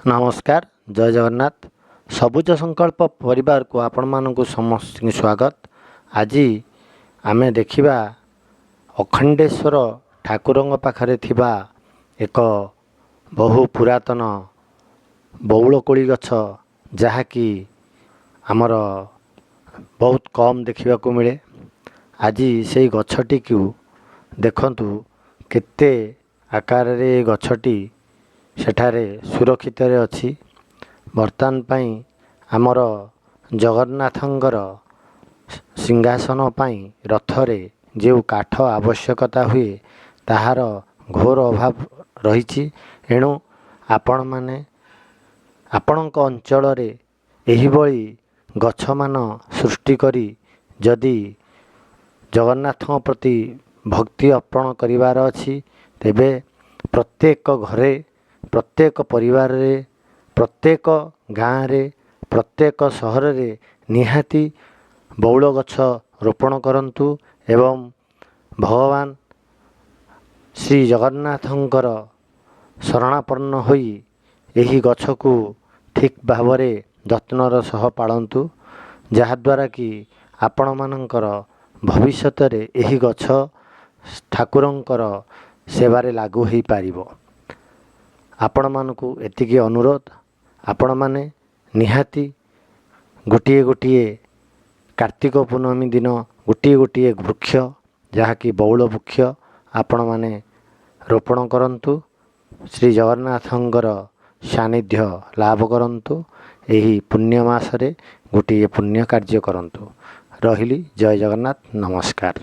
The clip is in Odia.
ନମସ୍କାର, ଜୟ ଜଗନ୍ନାଥ। ସବୁଜ ସଂକଳ୍ପ ପରିବାରକୁ ଆପଣମାନଙ୍କୁ ସମସ୍ତଙ୍କୁ ସ୍ୱାଗତ। ଆଜି ଆମେ ଦେଖିବା ଅଖଣ୍ଡେଶ୍ୱର ଠାକୁରଙ୍କ ପାଖରେ ଥିବା ଏକ ବହୁ ପୁରାତନ ବଉଳକୋଳି ଗଛ, ଯାହାକି ଆମର ବହୁତ କମ୍ ଦେଖିବାକୁ ମିଳେ। ଆଜି ସେଇ ଗଛଟିକୁ ଦେଖନ୍ତୁ, କେତେ ଆକାରରେ ଏ ଗଛଟି ସେଠାରେ ସୁରକ୍ଷିତରେ ଅଛି। ବର୍ତ୍ତମାନ ପାଇଁ ଆମର ଜଗନ୍ନାଥଙ୍କର ସିଂହାସନ ପାଇଁ ରଥରେ ଯେଉଁ କାଠ ଆବଶ୍ୟକତା ହୁଏ, ତାହାର ଘୋର ଅଭାବ ରହିଛି। ଏଣୁ ଆପଣମାନେ ଆପଣଙ୍କ ଅଞ୍ଚଳରେ ଏହିଭଳି ଗଛମାନ ସୃଷ୍ଟି କରି ଯଦି ଜଗନ୍ନାଥଙ୍କ ପ୍ରତି ଭକ୍ତି ଅର୍ପଣ କରିବାର ଅଛି, ତେବେ ପ୍ରତ୍ୟେକ ଘରେ, ପ୍ରତ୍ୟେକ ପରିବାରରେ, ପ୍ରତ୍ୟେକ ଗାଁରେ, ପ୍ରତ୍ୟେକ ସହରରେ ନିହାତି ବଉଳ ଗଛ ରୋପଣ କରନ୍ତୁ ଏବଂ ଭଗବାନ ଶ୍ରୀ ଜଗନ୍ନାଥଙ୍କର ଶରଣାପନ୍ନ ହୋଇ ଏହି ଗଛକୁ ଠିକ୍ ଭାବରେ ଯତ୍ନର ସହ ପାଳନ୍ତୁ, ଯାହାଦ୍ୱାରା କି ଆପଣମାନଙ୍କର ଭବିଷ୍ୟତରେ ଏହି ଗଛ ଠାକୁରଙ୍କର ସେବାରେ ଲାଗୁ ହୋଇପାରିବ। ଆପଣମାନଙ୍କୁ ଏତିକି ଅନୁରୋଧ, ଆପଣମାନେ ନିହାତି ଗୋଟିଏ ଗୋଟିଏ କାର୍ତ୍ତିକ ପୂର୍ଣ୍ଣମୀ ଦିନ ଗୋଟିଏ ଗୋଟିଏ ବୃକ୍ଷ, ଯାହାକି ବଉଳ ବୃକ୍ଷ, ଆପଣମାନେ ରୋପଣ କରନ୍ତୁ। ଶ୍ରୀ ଜଗନ୍ନାଥଙ୍କର ସାନ୍ନିଧ୍ୟ ଲାଭ କରନ୍ତୁ। ଏହି ପୁଣ୍ୟ ମାସରେ ଗୋଟିଏ ପୁଣ୍ୟ କାର୍ଯ୍ୟ କରନ୍ତୁ। ରହିଲି, ଜୟ ଜଗନ୍ନାଥ, ନମସ୍କାର।